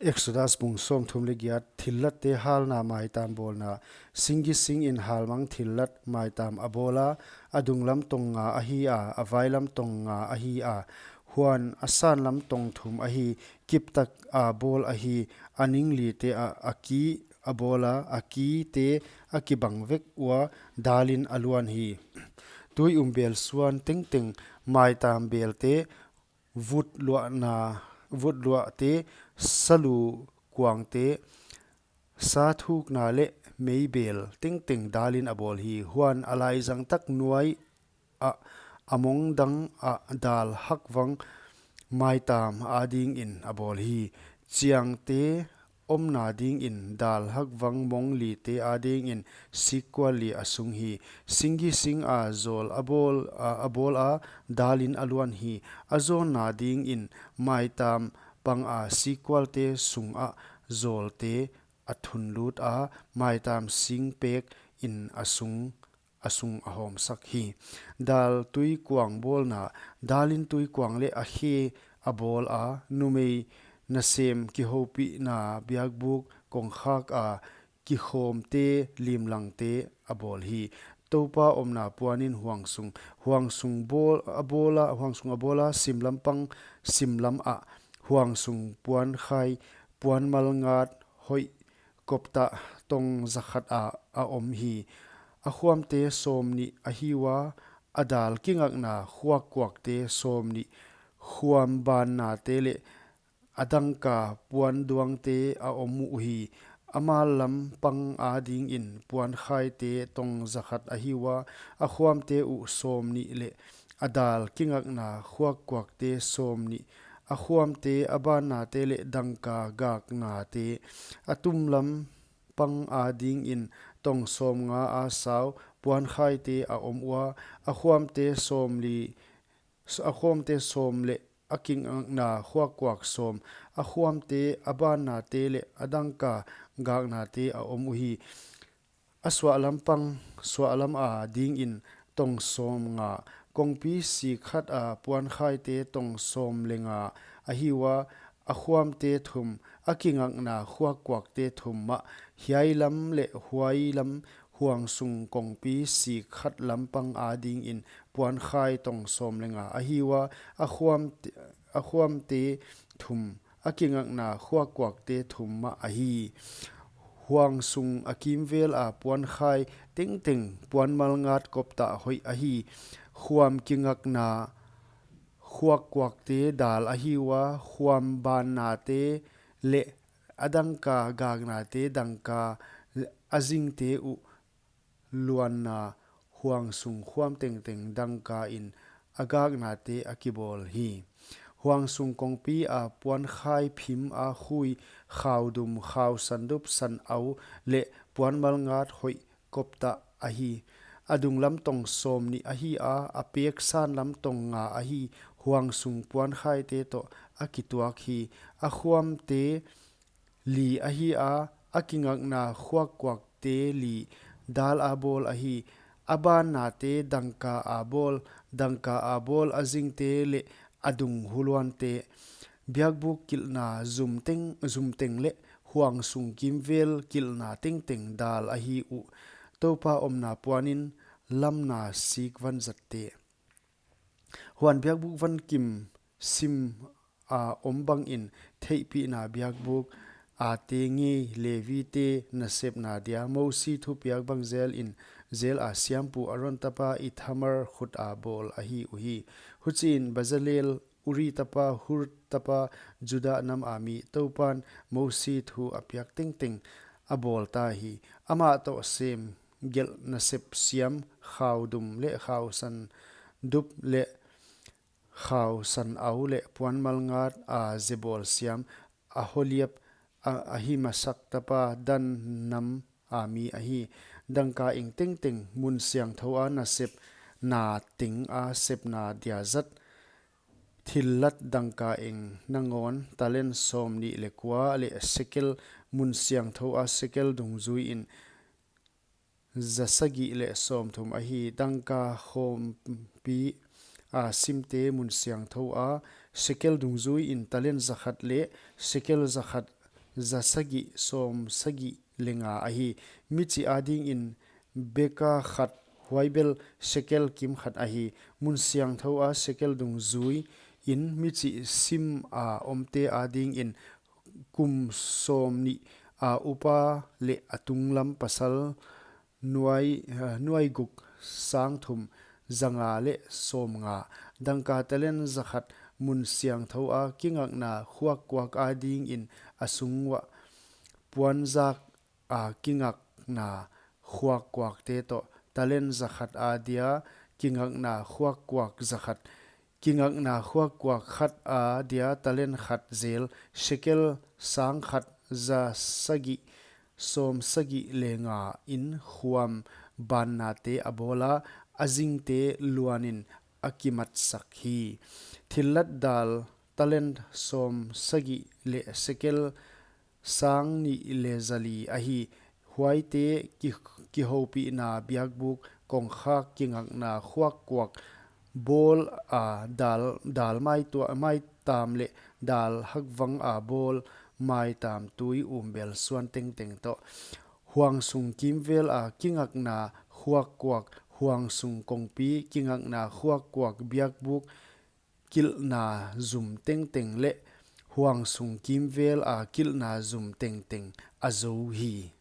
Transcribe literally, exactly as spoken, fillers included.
Exodus bung sawmthum leh giat. Thillatte halna maitam bawlna. Singgi singin halmang thillat maitam a bawla, a dunglam tong nga ahi a, a vailam tong nga ahi a, huan a sanlam tong thum ahi. Kiptak a bawl ahi. A ning lite ah a ki a bawla, a kite a kibang vek ua, dalin a luan hi. Tui um bel suan tengteng, maitam belte, vutluahna, vutluahte, salu kuangte, sa thukna leh meibel tengteng dalin a bawl hi. Huan a laizang tak nuai ah, a mong dang ah dal hakvang maitam adingin a bawl hi. Chiangte omna dingin dal hakvang mong lite adingin sikkual li a sung hi. Singgi sing a zawl a bawl a, a bawl a, dalin a luan hi. A zawnna dingin maitam pang a sikkualte sungah zawlte a thunlut a, maitam sing pek in a sung, a sung a hawmsak hi. Dal tui kuang bawlna. Dalin tui kuang leh a khe a bawl a, numei nasem kihoupihna biakbuk kongkhak a kikhawmte limlangte a bawl hi. Toupa omna puanin huangsung, huangsung bawl, a bawla, huangsung a bawla, simlam pang simlam ah, huangsung puankhai, puanmal ngat hoih koptah tong zakhat ah a om hi. A khuamte sawmnih ahi ua, a dal kingakna khuakkuakte sawmnih, khuam bannate leh a dangka puanduangte a om uhi. A mallam pang adingin puankhaite tong zakhat ahi ua, a khuamte uh sawmnih leh a dal kingakna khuakkuakte sawmnih, a khuamte, a bannate leh dangka gaknate. A tumlam pang adingin tong sawmnga a sau puankhaite a om ua, a khuamte sawmli, a khuamte sawm leh a kingakna khuakkuak sawm, a khuamte, a bannate leh a dangka gaknate a om uhi. A suahlam pang, suahlam adingin tong sawmnga, kongpi sik khat a puankhaite tong sawm leh nga ahi ua, a khuamte thum, a kingakna khuakkuakte thum mah. Hiailam leh huailam, huangsung kongpi sik khat lam pang adingin puankhai tong sawm leh nga ahi ua, a khuamte, a khuamte thum, a kingakna khuakkuakte thum mah ahi. Huangsung a kimvel a puankhai tengteng puanmal ngat koptah hoih ahi. Khuam kingakna khuakkuakte dal ahi ua, khuam bannate leh a dangka gaknate dangka a zingte uh luanna, huangsung khuam tengteng dangka in a gaknate a kibawl hi. Huangsung kongpi a puankhai phim a khui, khaudum, khau sandup, sanau leh puanmal ngat hoih koptah ahi. A dunglam tong sawmnih ahi a, a pek sanlam tong nga ahi. Huangsung puankhaite toh a kituak hi. A khuamte li ahi a, a kingakna khuakkuakte li, dal a bawl ahi. A bannate dangka a bawl, dangka a bawl a zingte leh a dung huluante. Biakbuk kilhna zumteng, zumteng leh huangsung kimvel kilhna tengteng dal ahi uh. Toupa omna puanin lamna sik vanzatte. Huan biakbuk vankim sim a om bangin theihpihna biakbuk a te ngei Levite nasepna dia Mosi thupiak bang zelin zel a siampu Aron tapa Ithamar khut a bawl ahi uhi. Huchiin Bazalel, Uri tapa, Hur tapa, Juda nam a mi, Toupan Mosi thu a piak tengteng a bawl ta hi. Amah toh sem gelh nasep siam, khaudum leh khau sandup leh khau sanau leh puanmal ngat a zebawl siam, Aholiab, a, Ahimasak tapa, Dan nam a mi ahi. Dangka ing tengteng mun siangthou a nasepna teng a sepna dia zat thillat dangka ing nangawn talent sawmnih leh kua leh sekel, mun siangthou a sekel dungzuiin zasagih leh sawmthum ahi. Dangka khawmpi a simte mun siangthou a sekel dungzuiin talent zakhat leh sekel zakhat za sagih sawm sagih leh nga ahi. Michih adingin beka khat, huai bel sekel kim khat ahi. Mun siangthou a sekel dungzui in michih sim a omte adingin kum sawmnih a upa leh a tunglam pasal nuai, eh, nuai guk sang thum za nga leh sawm nga. Dangka talent za khat mun siangthou a kingakna khuakkuak adingin a sung uah puanzak a kingakna khuakkuakte toh, talent za khat adia kingakna khuakkuak za khat, kingakna khuakkuak khat adia talent khat zel, sekel sang khat za sagih sawm sagih leh nga in khuam bannate a bawl a, a zingte luanin a kimatsak hi. Thillat dal talent sawm sagih leh sekel sang nih leh za li ahi. Huaite ki, kihoupihna biakbuk kongkhak kingakna khuakkuak bawl a, dal, dal mai tua, maitam leh dal hakvang a bawl maitam tui umbel suan tengteng toh. Huangsung kimvel a kingakna khuakkuak, huangsung kongpi kingakna khuakkuak biakbuk kilhna zum tengteng leh huangsung kimvel a kilhna zum tengteng a zou hi.